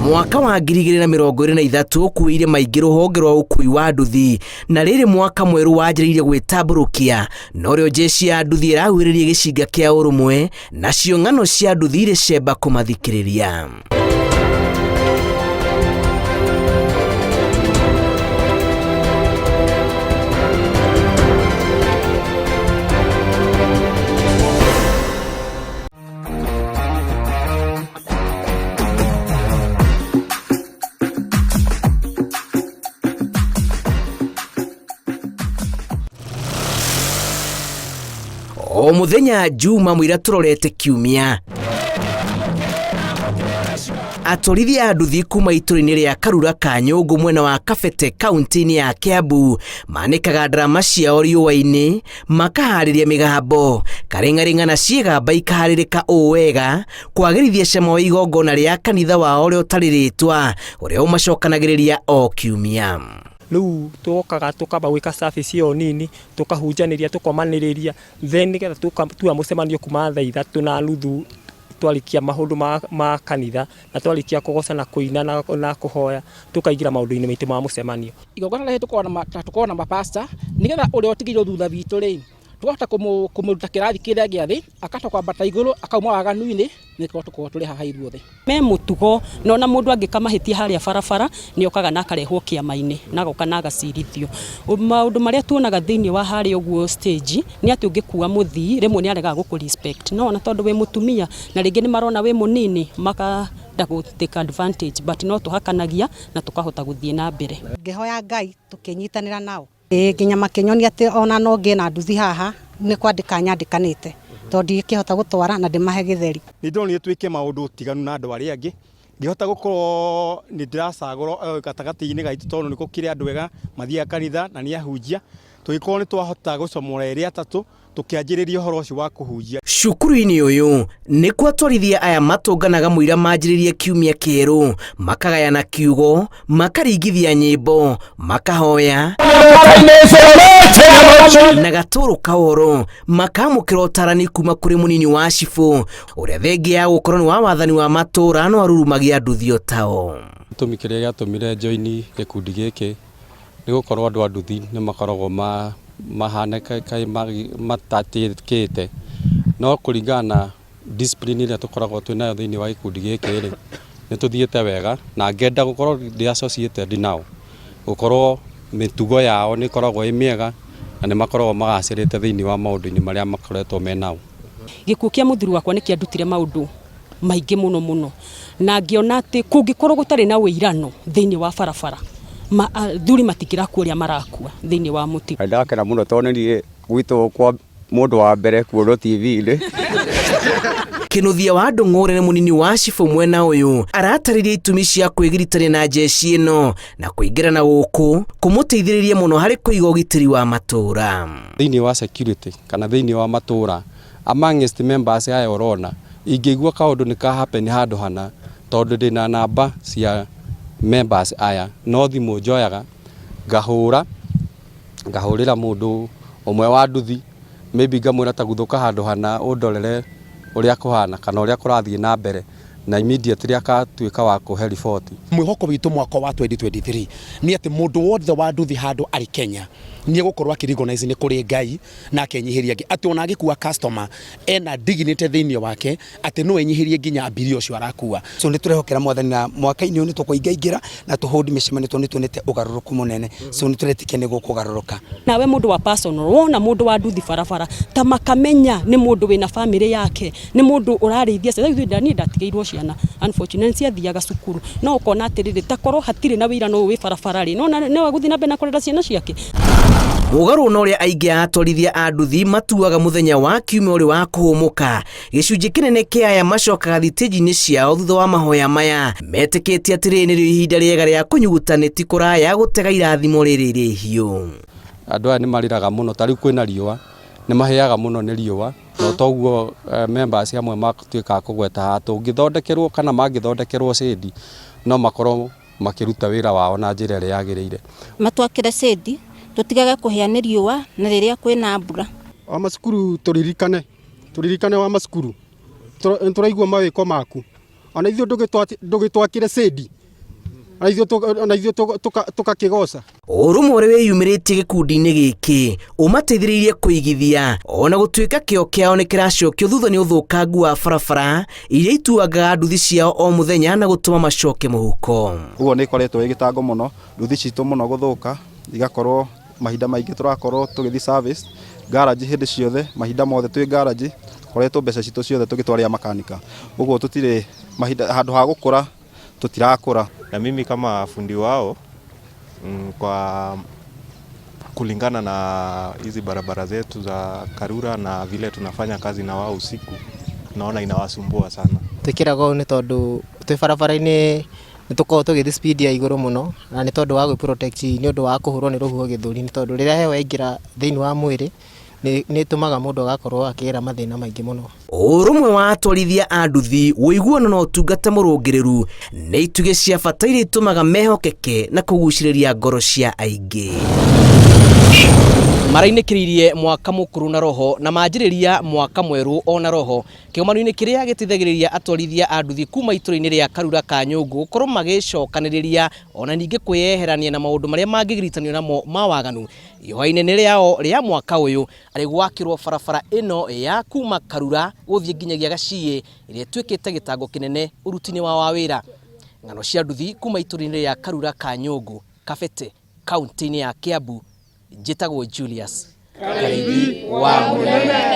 Mwaka wa 2023 ũkuĩire maingĩ rũhonge rwa ũkui wa nduthi, na rĩrĩ mwaka mwerũ wanjĩrĩirie gwĩtambũrũkia, norĩo jeshi ya nduthi ĩrahuhĩrĩria gĩcinga kĩa ũrũmwe, nacio ng'ano cia nduthi irĩ cemba kũmathikĩrĩria. O muthenya Juma mũira tũrorete kiumia, atwarithia a nduthi kuma itũra-inĩ rĩa Karura ka Nyũngũ mwena wa Kabete kaunti-inĩ ya Kiambu manĩkaga ndarama ciao riũa-inĩ, makaharĩria mĩgambo karĩng'arĩng'a na ciĩgamba ikaharĩrĩka ũũ wega kwagĩrithia cama wa igongona rĩa kanitha wao ũrĩa ũtarĩ rĩtwa ũrĩa ũmacokanagĩrĩria o kiumia. Rĩu tũkaga tũkamba gwĩka service ĩyo nini, tũkahunjanĩria, tũkomanĩrĩria, then nĩgetha tũkatua mũcemanio kuma thaa 3:30 twarĩkia maũndũ ma kanitha na twarĩkia kũgoca na kũina na kũhoya, tũkaingĩra maũndũ-inĩ maitũ ma mũcemanio. Igongona rĩrĩ tũkoragwo na mapasta nĩgetha ũrĩa ũtigĩirwo thutha witũ rĩ, tũkahota kũmũruta kĩrathi kĩrĩa gĩa thĩ, akahota kwambata igũrũ, akauma waganu-inĩ, nĩkĩo tũkoragwo tũrĩ haha ithuothe. Me mũtugo na ona mũndũ angĩka mahĩtia harĩa barabara nĩ okaga na akarehwo kĩama-inĩ na agoka na agacirithio. Maũndũ marĩa tuonaga thĩinĩ wa harĩa ũguo stage nĩ atĩ ũngĩkua mũthii rĩmwe nĩ aregaga gũkũ respect, no ona tondũ wĩ mũtumia na rĩngĩ nĩ marona wĩ mũnini makenda gũ take advantage, but no tũhakanagia na tũkahota gũthiĩ na mbere. Ngĩhoya Ngai tũkĩnyitanĩra nao. Ĩĩ nginya makĩnyonia atĩ ona no ngĩe na nduthi haha nĩ kwandĩka nyandĩkanĩte tondũ ndingĩkĩhota gũtwara na ndĩmahe gĩtheri. Nĩ ndĩronire twĩke maũndũ ũtiganu na andũ arĩa angĩ, ngĩhota gũkorwo nĩ ndĩracagũrwo gatagatĩ-inĩ gaitũ tondũ nĩ gũkĩrĩ andũ ega mathiaga kanitha na nĩ ahunjia, tũgĩkorwo nĩ twahota gũcomora erĩ atatũ tũkĩanjĩrĩria ũhoro ũcio wa kũhunjia. Cukuru-inĩ ũyũ nĩkuo atwarithia aya matũnganaga mũira manjĩrĩrie kiumia kĩerũ, makagayana kiugo, makaringithia nyĩmbo, makahoya na gatũrũ kaoro, makamũkĩra ũtarani kuma kũrĩ mũnini wa cibũ ũrĩa thengia ya gũkorwo nĩ wa wathani wa matũũra no arurumagia nduthi o tao. Gĩtũmi kĩrĩa gĩatũmire njoini gĩkundi gĩkĩ nĩ gũkorwo andũ a nduthi nĩ makoragwo mahanĩka matatĩkĩte, no kũringana na discipline ĩrĩa tũkoragwo twĩ nayo thĩinĩ wa gĩkundi gĩkĩ rĩ, nĩ tũthiĩte wega na ngenda gũkorwo ndĩ associated nao, gũkorwo mĩtugo yao nĩ ĩkoragwo ĩ mĩega na nĩ makoragwo magacĩrĩte thĩinĩ wa maũndũ-inĩ marĩa makoretwo me nao. Gĩkuũ kĩa mũthuri wakwa nĩ kĩandutire maũndũ maingĩ mũno mũno, na ngĩona atĩ kũngĩkorwo gũtarĩ na wĩirano thĩinĩ wa barabara, athuri matingĩrakua ũrĩa marakua thĩinĩ wa mũtino. Ndakena mũno tondũ nĩ niĩ gwitũ kwa mũndũ wa mbere kuonwo TV-inĩ. Kĩnuthia wa Ndũng'ũre nĩ mũnini wa cibũ mwena ũyũ aratarĩria itũmi cia kwĩgiritania na jeshi ĩno na kũingĩrana gũkũ kũmũteithĩrĩria mũno harĩ kũiga ũgitĩri wa matũũra. Thĩinĩ wa security kana thĩinĩ wa matũũra amongst members aya ũrona ingĩigua kaũndũ nĩ ka happen handũ hana tondũ ndĩna namba cia members aya no thimũ njoyaga ngahũra ngahũrĩra mũndũ ũmwe wa nduthi maybe ngamwĩra ta guthũka handũ hana ũndorere ũrĩa kũhana kana ũrĩa kũrathiĩ na mbere na immediately akatuĩka wa kũhe riboti. Mwĩhoko witũ mwaka wa 2023 nĩ atĩ mũndũ wothe wa nduthi handũ arĩ Kenya nĩ egũkorwo akĩ recognize nĩ kũrĩ Ngai na akenyihĩria angĩ, atĩ ona angĩkua customer ena dignity thĩinĩ wake atĩ no enyihĩrie nginya abiria ũcio arakua. So nĩ tũrehokera mwathani na mwaka-inĩ ũyũ nĩ tũkũingaingĩra na tũ hold mĩcemanio tondũ nĩ tuonete ũgarũrũku mũnene, so nĩ tũretĩkia nĩ gũkũgarũrũka. Nawe mũndũ wa personal wona mũndũ wa nduthi barabara ta makamenya nĩ mũndũ wĩna family yake, nĩ mũndũ ũrarĩithia ciana. Rĩu niĩ ndatigĩirwo ciana unfortunately ciathiaga cukuru, no ũkona atĩrĩrĩ ta korwo hatirĩ na wĩira ũyũ wĩ barabara rĩ, nĩwona no egũthiĩ na mbere na kũrera ciana ciake. Mũgarũ na ũrĩa aingĩ a atwarithia a nduthi matuaga mũthenya wa kiumia ũrĩ wa kũhũmũka, gĩcunjĩ kĩnene kĩa aya macokaga thitĩnji-inĩ ciao thutha wa mahoya maya, metĩkĩtie atĩ rĩrĩ nĩrĩo ihinda rĩega rĩa kũnyuguta nĩti kũraya gũtega irathimo rĩrĩ rĩhiũ. Andũ aya nĩ marĩraga mũno, ta rĩu kwĩna riũa, nĩ mahĩaga mũno nĩ riũa, na toguo members amwe matuĩkaga a kũgweta haha, tũngĩthondekerwo kana mangĩthondekerwo shade, no makorwo makĩruta wĩra wao na njĩra ĩrĩa yagĩrĩire. Matwakĩre shade, tũtigage kũhĩa nĩ riũa na rĩrĩa kwĩna mbura. Wa macukuru tũririkane, tũririkane wa macukuru, nĩ tũraigua mawĩko maku. Ona ithuĩ ndũgĩtwakĩre cĩndi, ona ithuĩ tũgakĩgoca. Ũrũmwe ũrĩa wĩyumĩrĩtie gĩkundi-inĩ gĩkĩ ũmateithĩrĩirie kũigithia ona gũtuĩka kĩo kĩao nĩ kĩracokio thutha nĩ ũthũkangu wa barabara iria ituangaga nduthi ciao o mũthenya na gũtũma macoke mũhuko. Ũguo nĩ ĩkoretwo ĩ gĩtango mũno, nduthi citũ mũno gũthũka, igakorwo mahinda maingĩ tũrakorwo tũgĩthiĩ service garage hĩndĩ ciothe, mahinda mothe twĩ garage, tũkoretwo mbeca citũ ciothe tũgĩtwarĩra makanika. Ũguo tũtirĩ mahinda handũ ha gũkũra tũtirakũra. Na mimi kama fundi wao kwa kulingana na hizi barabara zetu za Karura na vile tunafanya kazi na wao usiku, naona inawasumbua sana. Twĩkĩraga ũũ nĩ tondũ twĩ barabara-inĩ nĩ tũkoragwo tũgĩthiĩ speed ya igũrũ mũno, na nĩ tondũ wa gwĩ protect nĩ ũndũ wa kũhũrwo nĩ rũhuho gĩthũri, nĩ tondũ rĩrĩa heho yaingĩra thĩinĩ wa mwĩrĩ nĩ ĩtũmaga mũndũ agakorwo akĩgera mathĩna maingĩ mũno. Ũrũmwe wa atwarithia a nduthi, ũiguano na ũtungata mũrũngĩrĩru nĩ itugĩ cia bata iria itũmaga mehokeke na kũgucĩrĩria ngoro cia aingĩ. Marainĩkĩrĩirie mwaka mũkũrũ na roho na manjĩrĩria mwaka mwerũ ona roho kĩgomano-inĩ kĩrĩa gĩteithagĩrĩria atwarithia a nduthi kuma itũra-inĩ rĩa Karura ka Nyũngũ gũkorwo magĩcokanĩrĩria ona ningĩ kwĩyeherania na maũndũ marĩa mangĩgiritanio namo ma waganu. Ihoya inene rĩao rĩa mwaka ũyũ arĩ gwakĩrwo barabara ĩno ya kuma Karura gũthiĩ nginyagia Gaciĩ ĩrĩa ĩtuĩkĩte gĩtango kĩnene ũruti-inĩ wao wa wĩra. Ng'ano cia nduthi kuma itũra-inĩ rĩa Karura ka Nyũngũ, Kabete, kaunti-inĩ ya Kiambu, njĩtagwo Julius Karĩithi wa Mũnene.